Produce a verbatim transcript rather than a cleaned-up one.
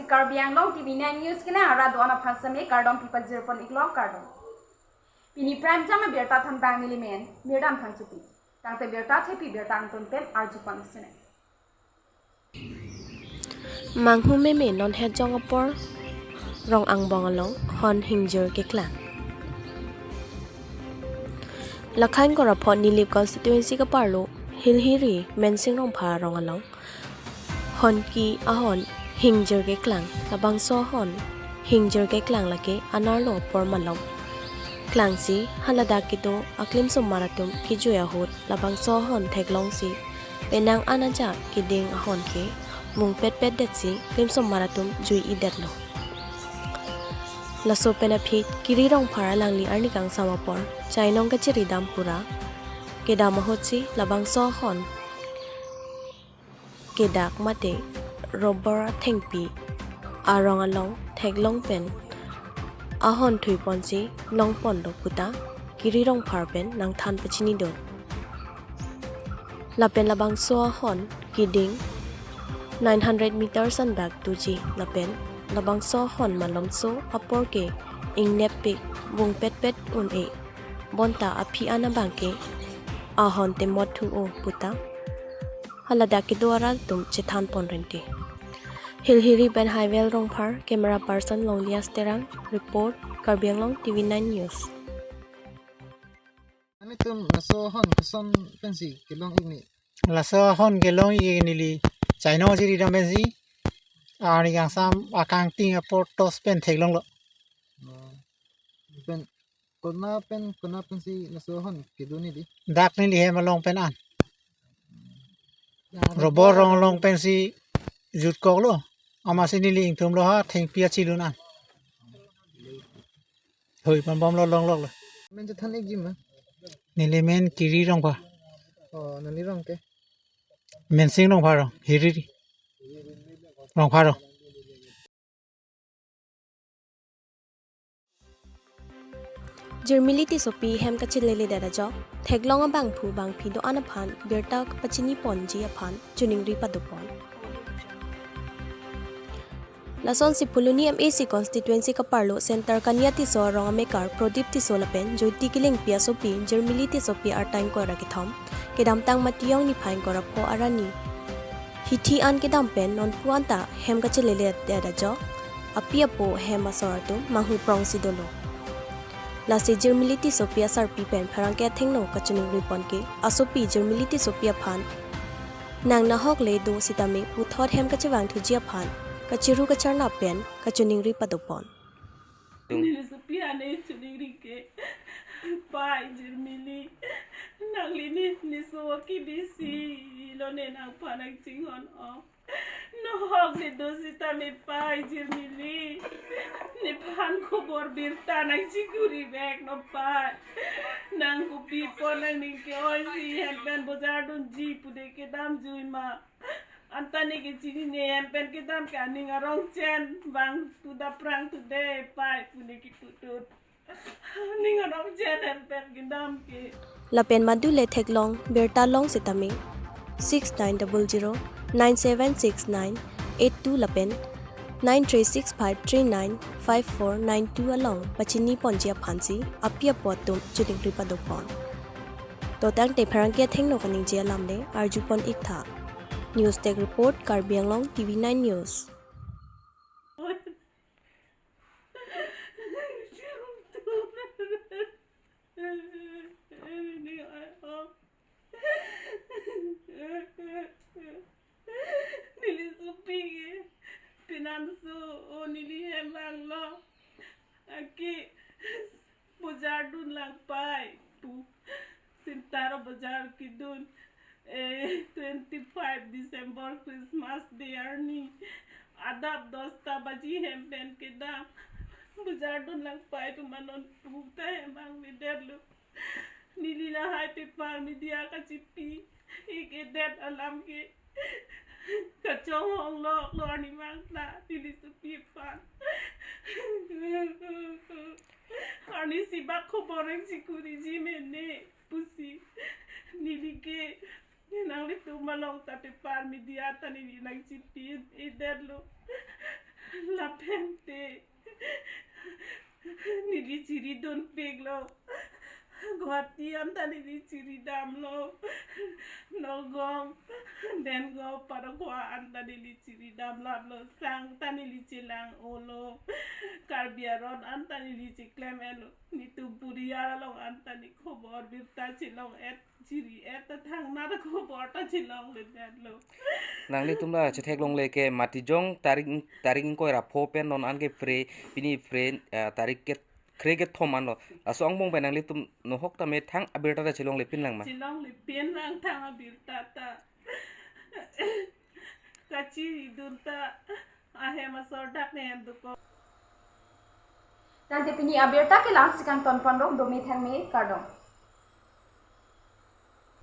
Karbi Anglong T V nine News kena ara do-an aphan seme kardom pipajir pon iklo, kardom. Pini prime time abirta thanbang nelimen Mirdan Phangchopi. Tangte birta thepi birta angton pen arju pon sene. Manghu meme non het jong apor Rong angbong along hon hingjir keklang. Lakhain Korapho Nilip constituency kaparlo Hilhiri Mensing Rongphar arong along honki ahon hingjir keklang. Labangso ahon hingjir keklang lake anerlo apor malom klangsi haladak kedo aklimsomar atum kejui ahut labangso ahon theklongsi penang an ajak keding ahon ke vungpetpet detsi klimsomar atum jui-idetlo. Laso pen aphi Kiri Rongphar alangli arni kangsam apor chainong kachiri dam pura kedam ahutsi labangso ahon kedak mate rubber athengpi arong along theklong pen ahon thuiponsi longponlo puta Kiri Rongphar pen nangthan pachinidun. Lapen labangso ahon keding nine hundred meters anbak doji lapen labangso ahon malomso apor ke ingnepik vungpetpet un-e. Bonta aphi an abang ke ahon temot thu-o puta haladak kedo arat atum chethan pon rente. Hilhiri pen Haivel Rongphar, camera person Longlias Terang, report Karbi Anglong T V nine News. Anitum laso ahon koson pensi kelong ikni? Laso ahon kelong ik neli chainong kachiri dam pensi arni kangsam akangting apor tos pen theklonglo. Oh. Pen kona pen kona pensi laso ahon kedo neli? Dak neli hem along pen an. Rubber arong along pensi jutkoklo. Amatsi neli ingthumlo ha thengpi achilun an. Hoi pambomlo longloklo. Men chethan ikji ma? Neli men Kiri Rongphar. Oh, neli rong ke? Mensing Rongphar arong, Hilhiri Rongphar arong. Jirmili Tissopi hem kacheleledet ajok theklong abangphu bangphi do-an aphan birta pachini ponji aphan choningri padopon. Lasonsi Phuloni M A C constituency kaparlo Center Kania Tisso arong amekar Prodip Tisso lapen Jyoti Killingpi asopi Jirmili Tissopi arta ingkoi ra kethom kedamtang Matiyong niphai ingkoi ra pho arni hithi an kedam pen nonpu anta hem kacheleledet ajok api apo hem asor atum manghu prongsi dolo. Lasi Jirmili Tissopi asarpi pen pherangke athengno kachoningri pon ke asopi Jirmili Tissopi aphan nang nahok le do sitame puthot hem kachevang thuji aphan kachiru kacharna pen kachoningri padopon. Neli sopi ane choningri ke, pai Jirmili, nangli ne, ne so kibisi lo ne nangphan nangchinghon-o. Nahok ne do sitame pai Jirmili, nephan khobor birta nangchikurivek non pai. Nang kopi apot nangning ke-oisi hem pen bojar dunji pude kedamjui ma? Anta ne kechinine hem pen kedam ke aning arong chen vang tu daprang tu de pai pu ne kiputut. Aning arong chen hem pen kedam ke. Lapen madule theklong birta long sitame six nine double zero nine seven six nine eight two lapen nine three six five three nine five four nine two along pachini ponji aphansi api apo atum choningri padopon. To tangte pherangke athengno kaningje alam le arjupon iktha. News Desk Report, Karbi Anglong T V nine News. Neli sopi ke penang so, o neli hem vanglo. Aki bojar dun lang pai pu. Center bojar kedun, eh, twenty-five December Christmas Day arni adap dosta baji hem pen kedam. Bojar dun lang pai pu ma nonpu ta hem vangvedetlo. Neli lahai paper media kachipi ik-edet alam ke kachonghong lo, lo arni mang ta neli sopi aphan. Arnisi bak khobor nangchikuriji mene pusi neli ke nanglitum along ta paper media ta neli nangchipi-edetlo. Lapen te neli chiri dunpiklo. Guwahati anta neli chiri damlo. Nagaon, Dengong, Parokwa anta neli chiri damlaplo. Sang ta neli chelang-olo. Karbi aron anta neli cheklem-etlo. Netum puriar along anta ne khobor birta chelong-et, chiri-et ta thangnar khobor ta chelongledetlo. Nanglitum la chetheklongle ke Matijong tarik, tarik ingkoi ra pho pen non an ke phre, pini phre, eh, tarik ke kre kethom anlo. Laso angbong pen nanglitum nohok tame thang abirta ta chelonglepin lang ma? Chelonglepin lang thang abirta ta. Kachiridun ta ahem asor dak ne hem dokok. Tangte pini abirta kelang si kangtonponlo, dome thangme, kardom.